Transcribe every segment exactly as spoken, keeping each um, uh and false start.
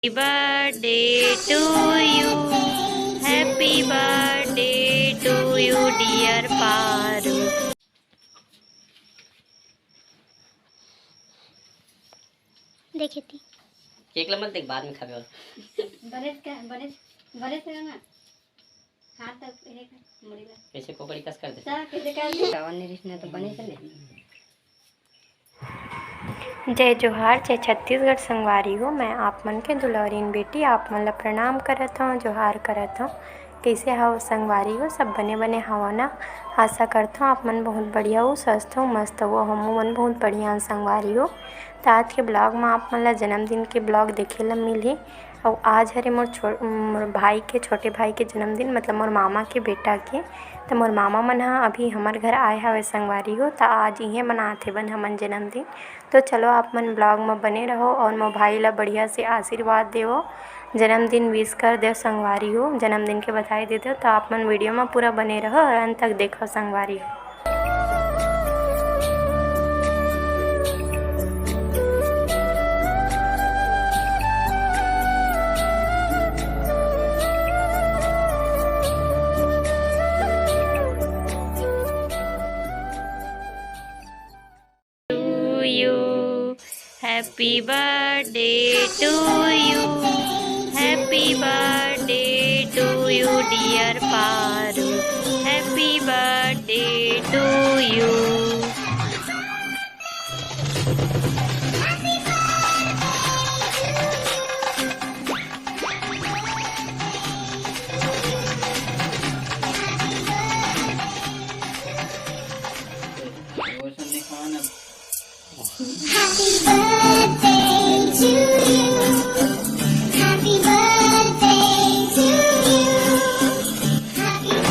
Birthday to you, happy birthday to you, dear Paru. देखे थी। Cake ला मत देख, बाद में खाबे। और बने का, बने, बने से ना। हाथ तक एक मुड़ी ला। कैसे कोकरी कस कर दे। सा, कैसे कर दे? सावन ने रिश्ते तो बने से ले। जय जोहार, जय छत्तीसगढ़ संगवारी हो। मैं आप मन के दुलौरीन बेटी, आप मन ला प्रणाम करत हौं, जोहार करत हौं। कइसे हव संगवारी हो? सब बने बने हव ना? आशा करत हौं आप मन बहुत बढ़िया हो, स्वस्थ हो, मस्त हो। हमू मन बहुत बढ़िया हन संगवारी हो। त आज के vlog म आप मन ला जन्मदिन के vlog देखे ला मिलही। अउ आज हरे मोर छो-, मोर भाई के, छोटे भाई के जन्मदिन, मतलब मोर मामा के बेटा के। त मोर मामा मन ह अभी हमर घर आए हवे संगवारी हो, त आज इहें मनात हेबन हमन जन्मदिन। तो चलो आप मन vlog म बने रहो और मोर भाई ला बढ़िया से आशीर्वाद देवो, जन्मदिन wish कर देव संगवारी हो, जन्मदिन के बधाई दे देव। त आप मन video म पूरा बने रहो और अंत तक देखो संगवारी हो। To you, happy birthday to you, happy birthday to you, dear Paru, happy birthday to you। Happy birthday to you. Happy birthday to you. Happy birthday, happy birthday. Happy birthday to you. Happy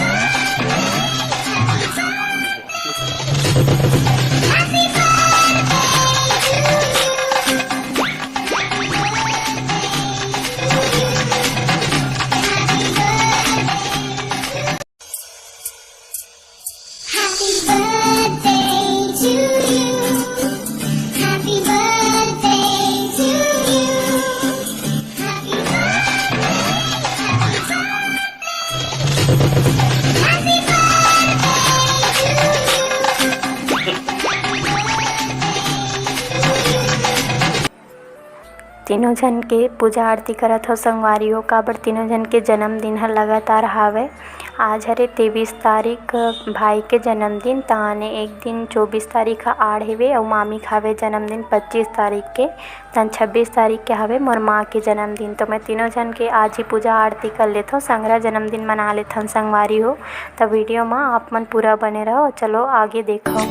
birthday. Happy birthday to you. Happy birthday to you. Happy birthday, happy birthday. Happy birthday to you. तीनों झन के पूजा आरती करत हव संगवारी हो, काबर तीनों झन के जन्मदिन ह लगातार हावय। आज हरे तेईस तारीख, भाई के जन्मदिन, त आने एक दिन चौबीस तारीख ह आड़ हेवे, अउ मामी के हावे जन्मदिन पच्चीस तारीख के, तन छब्बीस तारीख के हावे मोर माँ के जन्मदिन। तो मैं तीनों झन के आज ही पूजा आरती कर लेथव, संगरा जन्मदिन मना लेथन संगवारी हो। त video म आप मन पूरा बने रहो। चलो आगे देखो।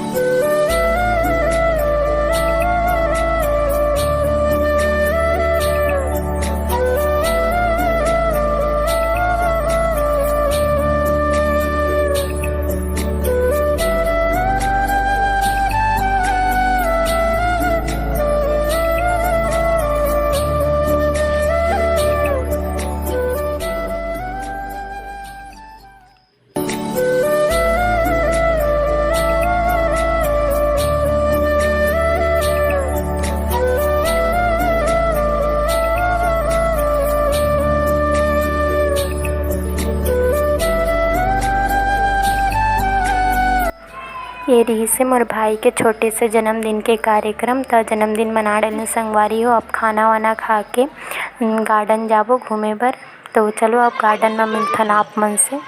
ये रिहिस हे मोर भाई के छोटे से जन्मदिन के कार्यक्रम। त जन्मदिन मना डरेन संगवारी हो। अब खाना वाना खा के, उम, garden जाबो घूमे बर। तो चलो अब garden म मिलथन आप मन से।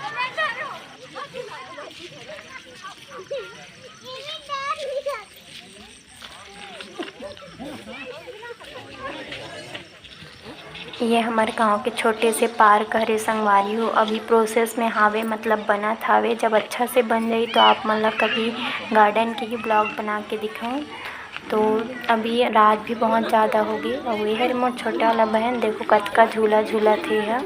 ये हमर गांव के छोटे से park हरे संगवारी हो, अभी process में हावे, मतलब बनत हावे। जब अच्छा से बन जाई तो आप मन ला कभी garden के ही vlog बना के दिखाऊं। तो अभी रात भी बहुत ज़्यादा होगे, अउ ये हरे मोर छोटा वाला बहन, देखो कतका झूला झूलत हे ह।